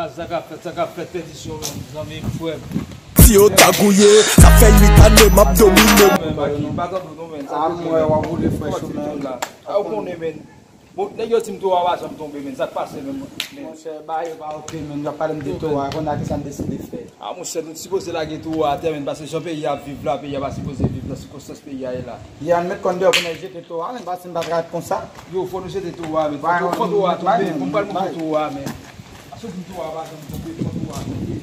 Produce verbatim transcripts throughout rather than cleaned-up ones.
Sa k ap fèt, sa k ap fèt, pèdisyon, men, zanmi m, frè m. Si yo ta gouye, sa fè uit ane m ap domine. Men, Maki, m pa tande w non, men. Sa a, m wè w ap woule frèch ou, men. A, ou konnen, men. Bon, nèg yo di m Towa pa janm tonbe, men. Sa k pase, men, men. Monchè, bagay yo pa oke, men. Yo ap pale m de Towa, kounye a ki sa m deside fè? A, monchè, nou t sipoze lage Towa atè, men, paske jan peyi a ap viv la, peyi a pa sipoze viv nan sikonstans peyi a ye la. Yè a, n met kòn deyò pou n al jete Towa, men, paske m pa t ka ret konsa. Yo, fò nou jete Towa, men. Fò Towa tonbe, pou m pral montre Towa, men. Paske w di m Towa pa janm tonbe, fò Towa tonbe.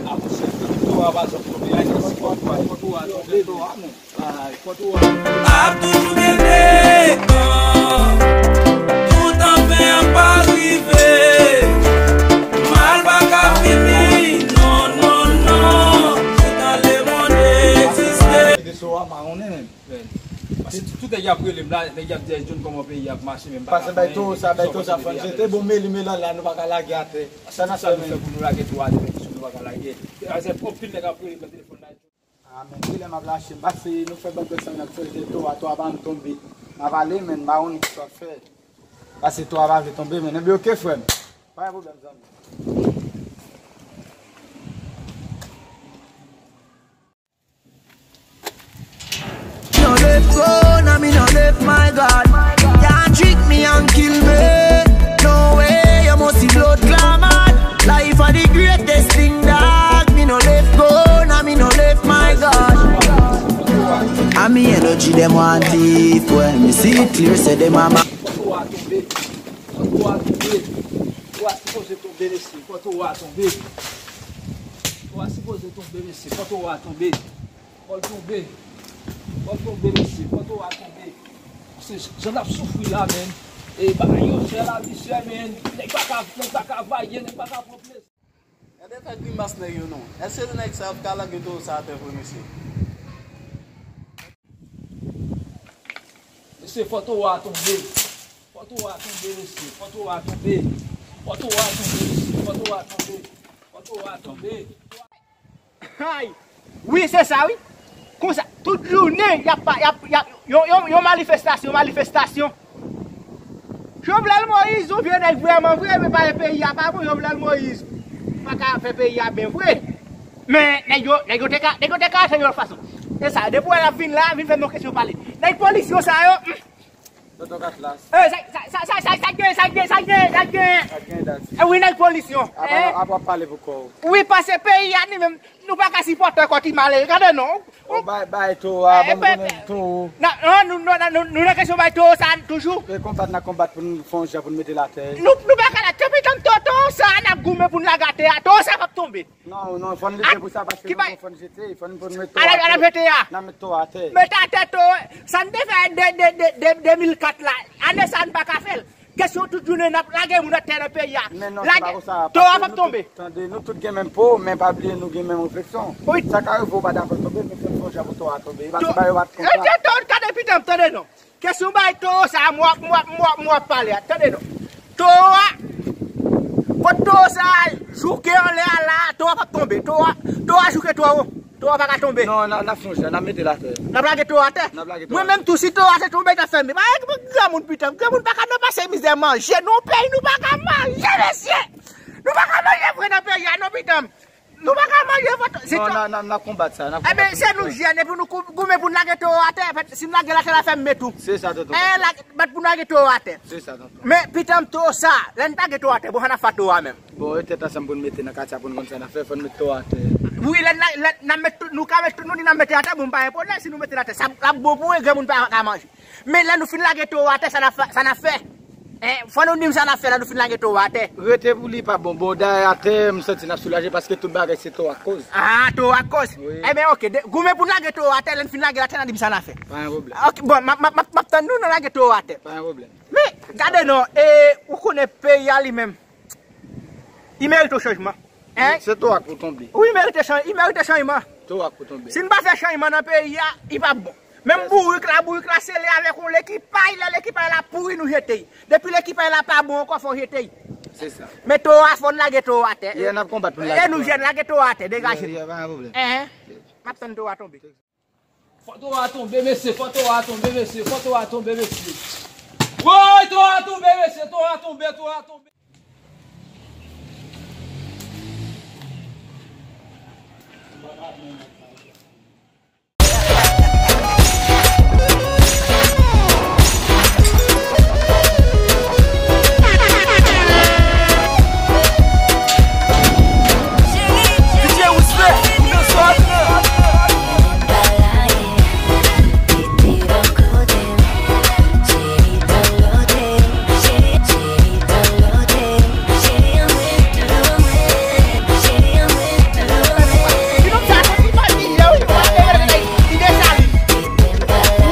A, monchè, Towa pa janm tonbe, ay, fò Towa, fò Towa tonbe, Towa, men. Ay, fò Towa tonbe. Ap toujou gen nèg, non. Tout anfen an pa rive. Mal pa ka fini, non, non, non. Toutan lemonn egziste. Towa mawonnen menm. Paske tout, tout nèg y ap rele m la, nèg y ap di, "John, kòman peyi a ap mache menm?" Paske bay Towo sa, bay Towo sa, fò n jete, bon, meli, meli la, nou pa ka lage atè. Sa n ap fè, men. Pou nou lage Towa atè, men nou pa ka lage. Paske anpil nèg ap rele m nan telefòn la. A, men kilè m ap lache m? Paske nou fè bann bèt sa n ap fè, jete Towa, Towa pa janm tonbe. N ap ale, men, m pa konn ki sa w ap fè. Paske Towa pa vle tonbe, men, ebyen, oke, frè m. Pa gen pwoblèm, zanmi. Mi no left go, na mi no left, my God. Can't trick me and kill me. No way, you must see blood clamor. Life are the greatest thing, dog. Mi no left go, na mi no left, my God. A mi energy dem want thief, when mi see it clear, say dem a ma- Fò Towa tonbe. Fò Towa tonbe. Towa sipoze tonbe, mesye. Fò Towa tonbe. Towa sipoze tonbe, mesye. Fò Towa tonbe. Fò l tonbe. Fò l tonbe, mesye. Fò Towa tonbe. Se jan n ap soufri la, men. E bagay yo chè la, misye, men. Nèg pa ka, nèg pa ka vaye, nèg pa ka pran plezi. Gade fè grimas nèg yo non. Èske nèg sa yo ka lage Towo sa atè vre, mesye? Mesye, fò Towa tonbe. Fò Towa tonbe, mesye. Fò Towa tonbe. Fò Towa tonbe, mesye. Fò Towa tonbe. Fò Towa tonbe. Ay! Wi, se sa, wi. Konsa, tout jounen, y ap, y ap, y ap, yon, yon, yon manifestasyon, manifestasyon. Jovenel Moïse, yon vye nèg vrèman vre, men pa peyi a pa bon, Jovenel Moïse pa ka fè peyi a byen vre. Men, nèg yo, nèg yo te ka, nèg yo te ka fè yon lòt fason. E sa, depi w ap vin la, vin fè m yon kesyon pale. Nèg polis yo sa yo, hmm. Tonton Katlas. Eh, sa, sa gen, sa gen, sa gen, sa gen. Sa gen dat. Eh, wi, nèg polis yo. Apa, apa w ap pale pou kò w. Wi, paske peyi a li menm, nou pa ka sipòte ankò ti malere. Gade non. O, bay, bay Towo a, bon, nou konnen Towo. Non, non, nou, nou, nou, nou nan kesyon bay Towo sa toujou. E konbat n a konbat pou n fè yon jan pou n mete l atè. Nou, nou pa ka la, te pitan Towo sa, n ap goumen pou n lage atè a, Towo sa p ap tonbe. Non, non, fò n lite pou sa, paske nou fò n jete, fò n, fò n met Towo atè. Ala, ala jete a. N a met Towo atè. Met atè Towo, sa n te fè de, de, de, de, de mil kat la, ane sa n pa ka fè l. Kesyon tout jounen n ap lage moun atè nan peyi a. Men non, se pa konsa. Towo p ap tonbe. Tande, nou tout gen menm po, men pa bliye nou gen menm refleksyon. Wi. Sa ka rive w pa dakò tonbe, men fò n fè yon jan pou Towo a tonbe. E pa se bagay yo pa t konsa. Tande, tande, pitan, tande non. Kesyon bay Towo sa, m w ap, m w ap, m w ap, m w ap pale a. Tande non. Towo a, kot Towo sa a jouke anlè a la, Towo a p ap tonbe. Towo a, Towo a jouke twò wo. Towo a pa ka tonbe. Non, n a, n a fè yon jan, n a mete l atè. N ap lage Towo atè. N ap lage Towo atè. Mwen menm tou, si Towo a te tonbe, t ap fèmen. Pa gen granmoun pitan. Granmoun pa ka nan pase mizè manje. Nou peyi, nou pa ka manje, mesye. Nou pa ka manje vre nan peyi a, non, pitan. Nou pa ka manje vòt. Non, n a, n a, n a konbat sa, n a konbat. Enben, se nou jèn, epi nou kou-, goumen pou n lage Towo atè. Si n lage l atè, l a fèmen tou. Se sa, tonton. Eh, lage, bat pou n lage Towo atè. Se sa, tonton. Men, pitan m Towo sa, lè n lage Towo atè, bon, sa n ap fè Towo a menm. Bon, e tèt ansanm pou n mete nan katye a pou n konn sa n ap fè, fò n met Towo atè. Wi, lè n la, lè n ap met tout, nou ka met tout, nou di n ap mete atè, bon, m pa gen pwoblèm si nou mete l atè. Sa ap bon pou mwen, granmoun pa ka manje. Men lè nou fin lage Towo atè, sa n ap fè, sa n ap fè? Hein, fò nou di m sa n ap fè lè nou fin lage Towo atè. Rete pou li pa bon. Bon, dayè atè, m santi n ap soulaje paske tout bagay se Towo ak koz. Ah, Towo ak koz. Wi. Enben, oke, de, goumen pou n lage Towo atè, lè n fin lage l atè, n a di m sa n ap fè. Pa gen pwoblèm. Oke, bon, m ap, m ap, m ap, m ap tann nou, n a lage Towo atè. Pa gen pwoblèm. Men, gade non, e, ou konnen peyi a li menm, li merite yon chanjman. Hein? Se Towo a k pou tonbe. Wi, li merite chan-, li merite chanjman. Towo a k pou tonbe. Si n pa fè chanjman nan peyi a, li p ap bon. Menm bourik la, bourik la sele avèk yon lekipay, lè lekipay la pouri, nou jete l. Depi lekipay la pa bon ankò, fò w jete l. Se sa. Men Towo a, fò n lage Towo atè. Yeah, n ap konbat pou n lage Towo atè. E nou jèn, lage Towo atè, degaje nou. Yeah, yeah, pa gen pwoblèm. Hein? M ap tann Towo a tonbe. Fò Towo a tonbe, mesye, fò Towo a tonbe, mesye, fò Towo a tonbe, mesye. Woy, tò a tonbe, mesye, tò a tonbe, tò a tonbe.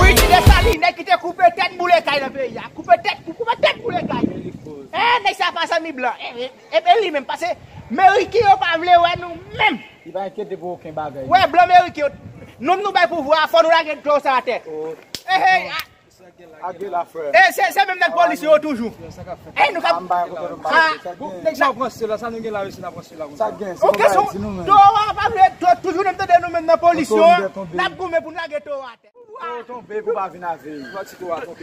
Wi, ti Desalin, nèg ki te koupe tèt boule kay nan peyi a. Koupe tèt, koupe tèt boule kay. Eh, nèg sa pa zanmi blan. Eh, eh, eh, li menm, pase Meriken yo pa vle wè nou menm. Li pa enkyete pou okenn bagay. Wè, blan Meriken yo, nou, nou bay pouvwa, fò nou lage dlo sa atè. Oh. Eh, eh, ah. Age la, frè. Eh, se, se menm nèg polis yo toujou. Eh, nou ka. Anba kote nou pase. Ah. Sa gen. Nèg sa pran sila, sa nou gen la, mesye, n ap pran sila konsa. Sa gen, se yon bagay, di nou menm. Towo a pa vle, to-, toujou nou tande nou menm nan polis yo. N ap goumen pou n lage towo atè. Towo tonbe pou pa vin avè l.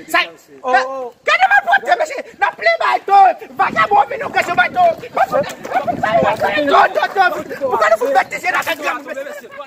Sa, oh, oh. Gade malpwòpte, mesye, n ap plen bay towo. Vagabon vin nou kèsyon bay towo. Towo, towo, towo. Poukwa nou fout betize nan tèt granmoun, mesye?